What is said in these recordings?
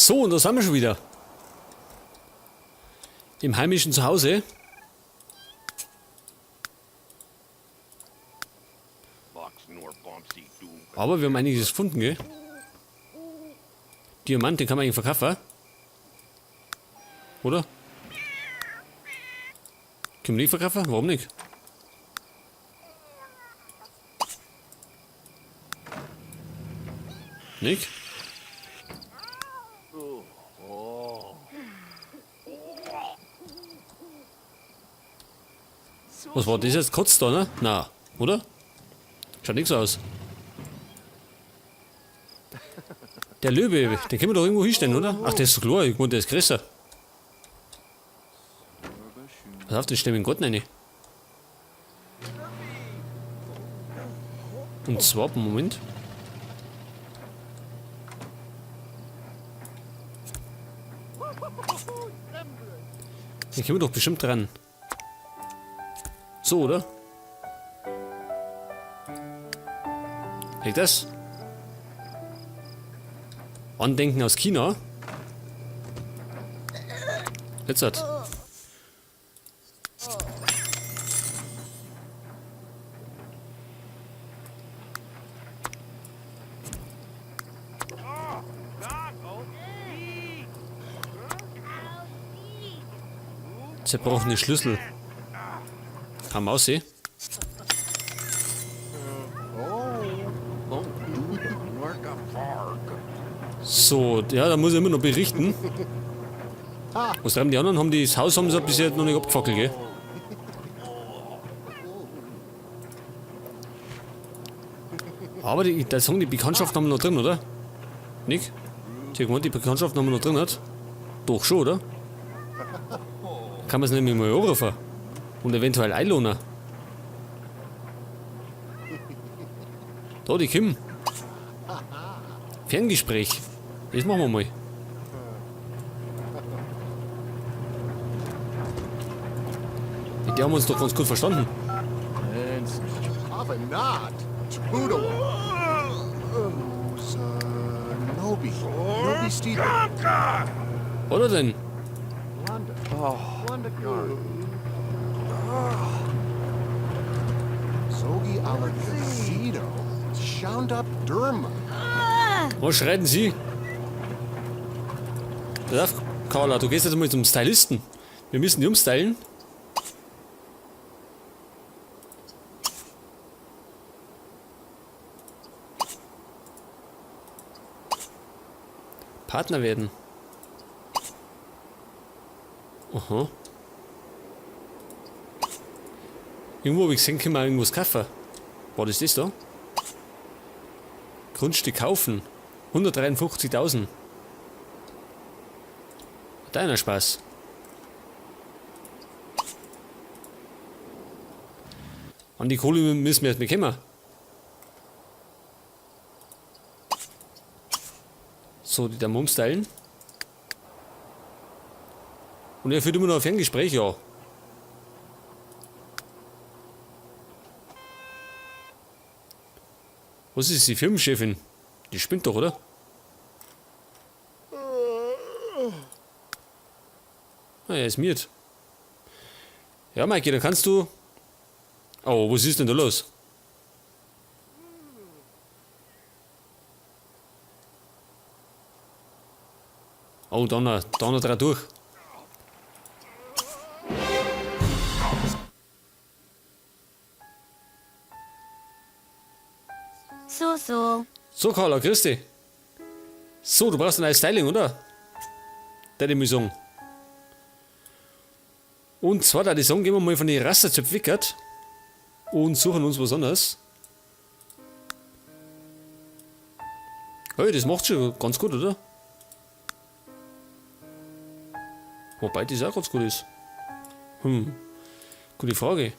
So, und da sind wir schon wieder. Im heimischen Zuhause. Aber wir haben einiges gefunden, gell? Diamant, den kann man eigentlich verkaufen. Oder? Können wir nicht verkaufen? Warum nicht? Nicht? Was war das jetzt? Kotzt da, ne? Na, oder? Schaut nichts aus. Der Löwe, den können wir doch irgendwo hinstellen, oder? Ach, der ist so klar, ich meine, der ist größer. Pass auf, den stellen wir in den Garten rein. Und zwar, Moment. Den können wir doch bestimmt dran. So, oder? Liegt das? Andenken aus China. Jetzt hat. Zerbrochene Schlüssel. Haben wir aussehen. So, ja, da muss ich immer noch berichten. Was treiben die anderen? Haben die das Haus haben sie bisher noch nicht abgefackelt, gell? Aber die, das sagen die Bekanntschaft haben wir noch drin, oder? Nick? Ich gemeint, die Bekanntschaft haben wir noch drin hat. Doch schon, oder? Kann man es nämlich mal anrufen. Und eventuell einlohnen. Da, die Kim. Ferngespräch. Das machen wir mal. Mit der haben wir uns doch ganz gut verstanden. Oder denn? Was schreiten Sie? Pass auf, Carla, du gehst jetzt mal zum Stylisten. Wir müssen die umstylen. Partner werden. Aha. Irgendwo habe ich gesehen, können wir irgendwas kaufen. War das das da? Grundstück kaufen. 153.000. Deiner Spaß. An die Kohle müssen wir erst mal kommen. So, die da umstylen. Und er führt immer noch ein Ferngespräch, ja. Was ist die Firmenchefin? Die spinnt doch, oder? Ah, er ist miert. Ja, Maiki, da kannst du... Oh, was ist denn da los? Oh, Donner, Donner dreh durch. So, so. So, Carla, grüß dich. So, du brauchst ein neues Styling, oder? Deine Müsung. Und zwar, da die sagen, gehen wir mal von den Rasterzöpfen weg und suchen uns was anderes. Hey, das macht schon ganz gut, oder? Wobei das auch ganz gut ist. Gute Frage.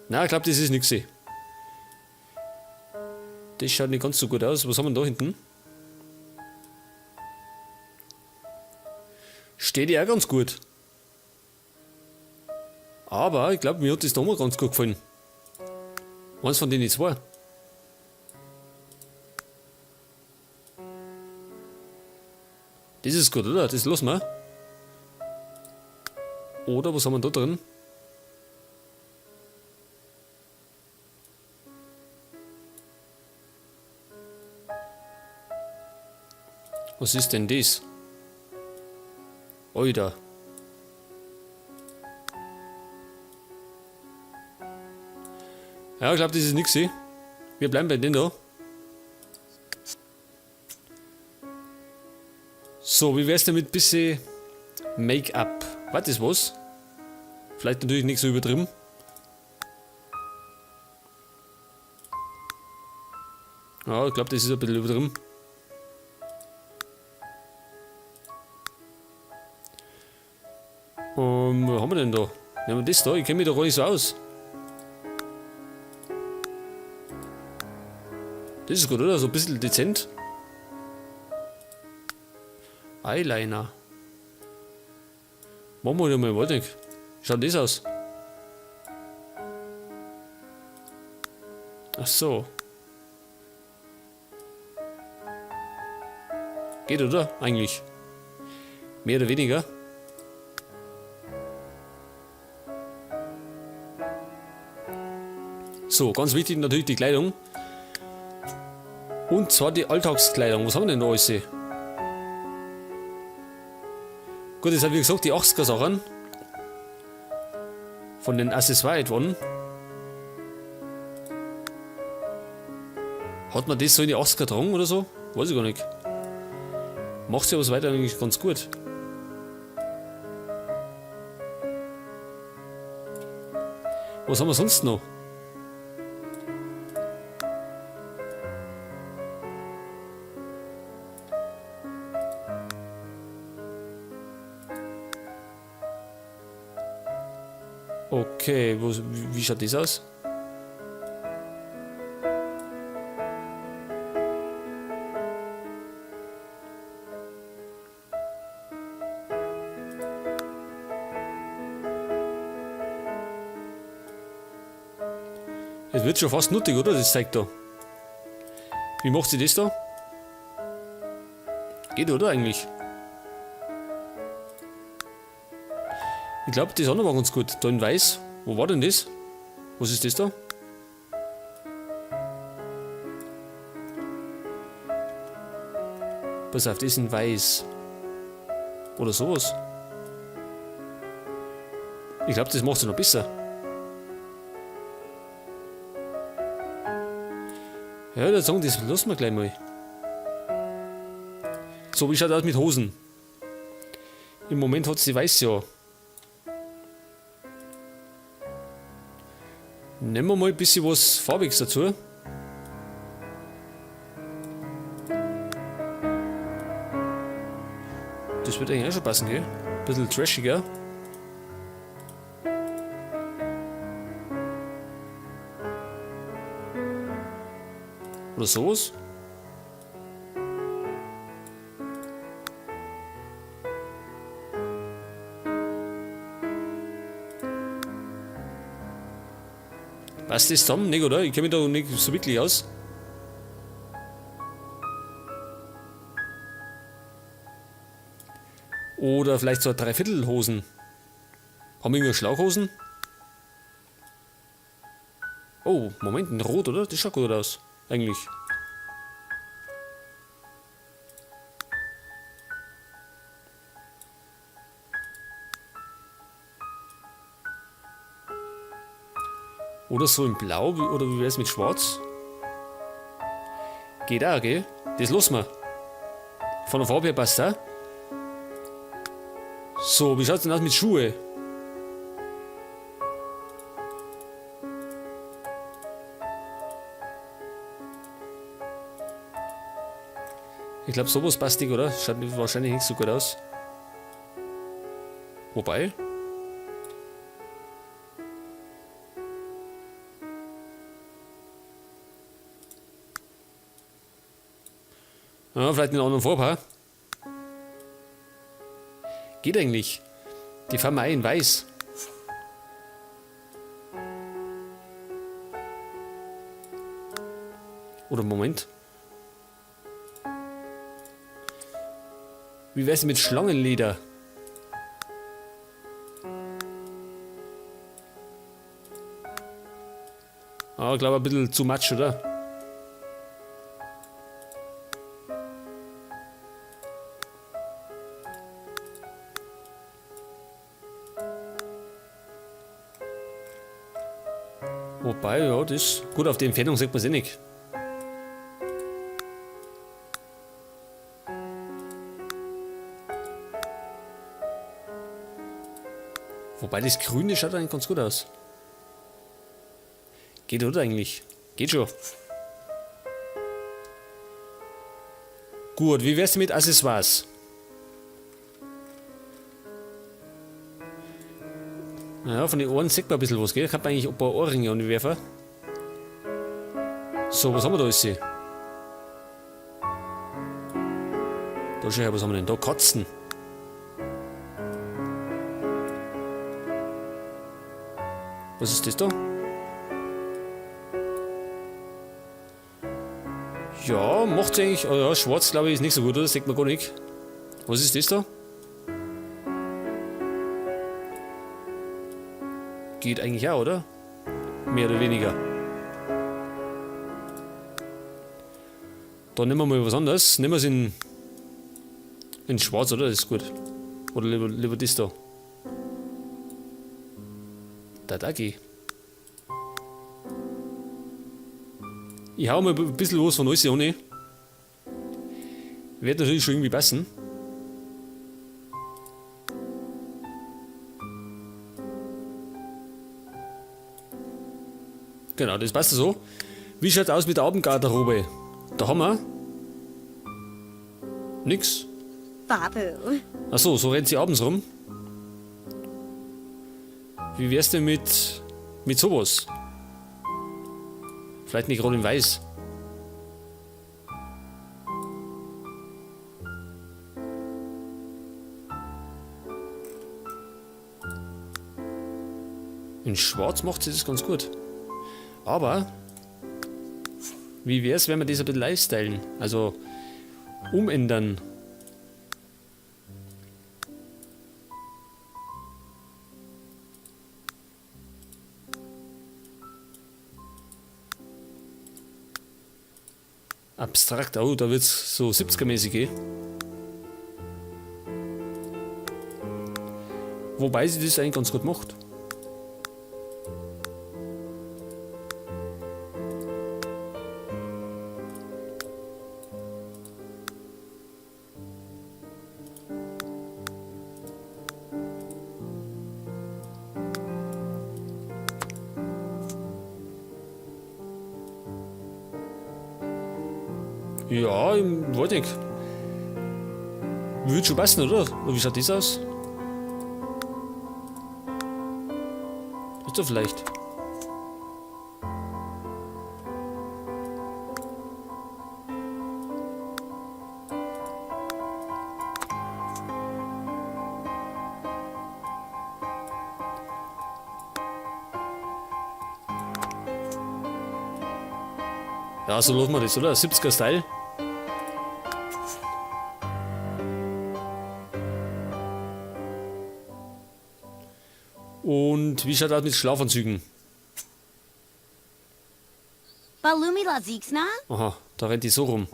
Na, ich glaub, das ist nix. Das schaut nicht ganz so gut aus. Was haben wir denn da hinten? Steht ja auch ganz gut. Aber ich glaub, mir hat das da mal ganz gut gefallen. Eins von denen zwei. Das ist gut, oder? Das lassen wir. Oder was haben wir da drin? Was ist denn das? Oida. Ja, ich glaube, das ist nix. Wir bleiben bei denen da. So, wie wär's denn mit bisschen Make-up? Was ist was? Vielleicht natürlich nicht so übertrieben. Ja, ich glaube, das ist ein bisschen übertrieben. Was haben wir denn da? Nehmen wir das da? Ich kenn mich da gar nicht so aus. Das ist gut, oder? So ein bisschen dezent. Eyeliner. Machen wir mal, warte nicht. Wie schaut das aus? Ach so. Geht, oder? Eigentlich. Mehr oder weniger. So, ganz wichtig natürlich die Kleidung. Und zwar die Alltagskleidung. Was haben wir denn da alles? Gut, das sind wie gesagt die 80er Sachen. Von den Accessoires etwa. Hat man das so in die 80er getragen oder so? Weiß ich gar nicht. Macht sich aber so weiter eigentlich ganz gut. Was haben wir sonst noch? Okay, wie schaut das aus? Es wird schon fast nuttig, oder? Das zeigt da. Wie macht sie das da? Geht, oder eigentlich? Ich glaub, das andere war ganz gut. Da in Weiß. Wo war denn das? Was ist das da? Pass auf, das ist in Weiß. Oder sowas. Ich glaub, das macht sie noch besser. Ja, da sagen, das lassen wir gleich mal. So, wie schaut das aus mit Hosen? Im Moment hat sie weiß ja. Nehmen wir mal ein bisschen was Farbiges dazu. Das wird eigentlich auch schon passen, gell? Ein bisschen trashiger. Oder sowas. Passt das zusammen? Nicht, oder? Ich kenn mich da nicht so wirklich aus. Oder vielleicht so Dreiviertelhosen. Haben wir irgendwie Schlauchhosen? Oh, Moment, ein Rot, oder? Das schaut gut aus. Eigentlich. Oder so in Blau, oder wie wär's mit Schwarz? Geht auch, gell? Das lassen wir. Von der Farbe her passt auch. So, wie schaut's denn aus mit Schuhe? Ich glaub, sowas passt nicht, oder? Schaut mir wahrscheinlich nicht so gut aus. Wobei. Ja, vielleicht in einer anderen Farbe, ha? Geht eigentlich. Die fahren wir ein in weiß. Oder Moment. Wie wär's mit Schlangenleder? Ah, glaube ein bisschen zu much, oder? Wobei, ja, das... Gut, auf die Entfernung sieht man's eh nicht. Wobei, das Grüne schaut eigentlich ganz gut aus. Geht, oder eigentlich? Geht schon. Gut, wie wär's denn mit Accessoires? Naja, von den Ohren sieht man ein bisschen was, gell? Ich hab eigentlich ein paar Ohrringe an die Werfer. So, was haben wir da alles? Da schau her, was haben wir denn da? Katzen. Was ist das da? Ja, macht's eigentlich. Oh ja, schwarz glaube ich ist nicht so gut, oder? Das sieht man gar nicht. Was ist das da? Geht eigentlich auch, oder? Mehr oder weniger. Da nehmen wir mal was anderes. Nehmen wir es in schwarz, oder? Das ist gut. Oder lieber das da. Da, da geh. Ich hau mal ein bisschen was von alles ohne. Wird natürlich schon irgendwie passen. Genau, das passt so. Wie schaut's aus mit der Abendgarderobe? Da haben wir nix. Babu. Achso, so rennt sie abends rum. Wie wär's denn mit sowas? Vielleicht nicht gerade in weiß. In schwarz macht sie das ganz gut. Aber, wie wär's, wenn wir das ein bisschen lifestylen? Also, umändern. Abstrakt, oh, da wird's so 70er-mäßig gehen. Wobei sie das eigentlich ganz gut macht. Ja, ich weiß nicht. Würde schon passen, oder? Oder wie schaut das aus? Ist doch vielleicht. Ja, so lassen wir das, oder? 70er Style. Und wie schaut das mit Schlafanzügen? Balumi Lazixna? Aha, da rennt die so rum.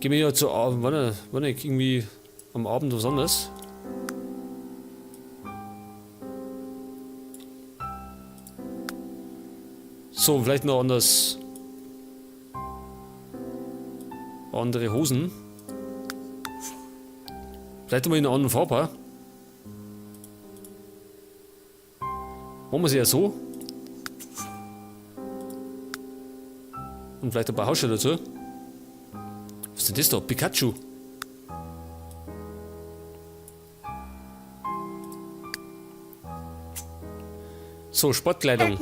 Gehen wir ja zu Abend, warte, warte, irgendwie am Abend was anderes. So, vielleicht noch anders. Andere Hosen. Vielleicht mal in einer anderen Farbe. Machen wir sie ja so. Und vielleicht ein paar Hausschuhe dazu. Was ist denn das da? Pikachu. So, Sportkleidung.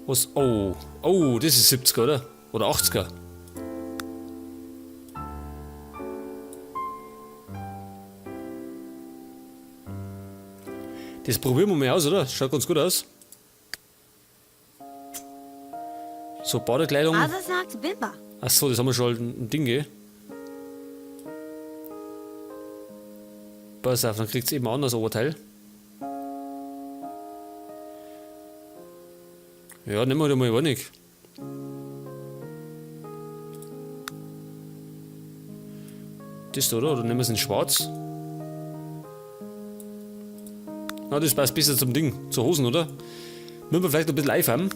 Was? Oh. Oh, das ist 70er, oder? Oder 80er. Das probieren wir mal aus, oder? Schaut ganz gut aus. So, Badekleidung. Azasnox Bimba. Achso, das haben wir schon ein Ding, gell? Pass auf, dann kriegt's eben ein anderes Oberteil. Ja, nehmen wir doch mal nicht. Das da, oder? Oder nehmen wir es in schwarz? Na, das passt besser zum Ding, zur Hosen, oder? Müssen wir vielleicht noch ein bisschen einfärben.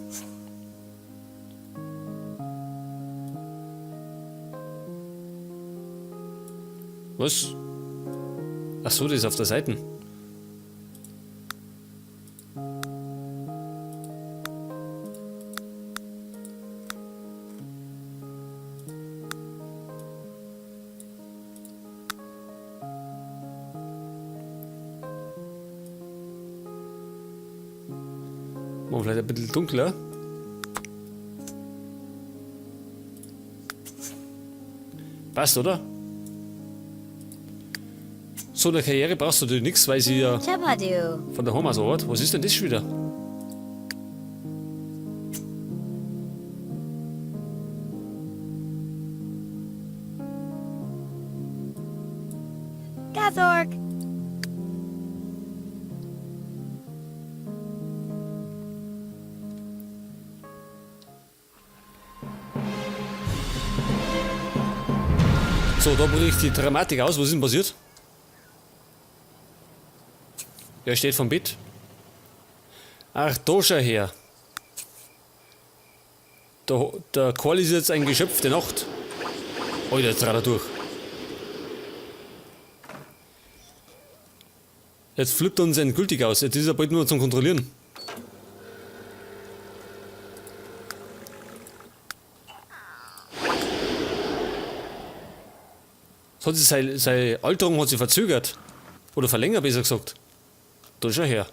Was? Ach so, das ist auf der Seite. Machen wir vielleicht ein bisschen dunkler. Passt, oder? So eine Karriere brauchst du natürlich nichts, weil sie ja Chabadu. von der Home aus arbeitet. Was ist denn das schon wieder? Gazork. So, da bricht die Dramatik aus. Was ist denn passiert? Er steht vom Bett. Ach, da schau her. Der Karl ist jetzt ein Geschöpf der Nacht. Alter, jetzt dreht er durch. Jetzt flippt er uns endgültig aus. Jetzt ist er bald nur zum Kontrollieren. Das hat sich seine Alterung hat sich verzögert. Oder verlängert, besser gesagt. Da schau her.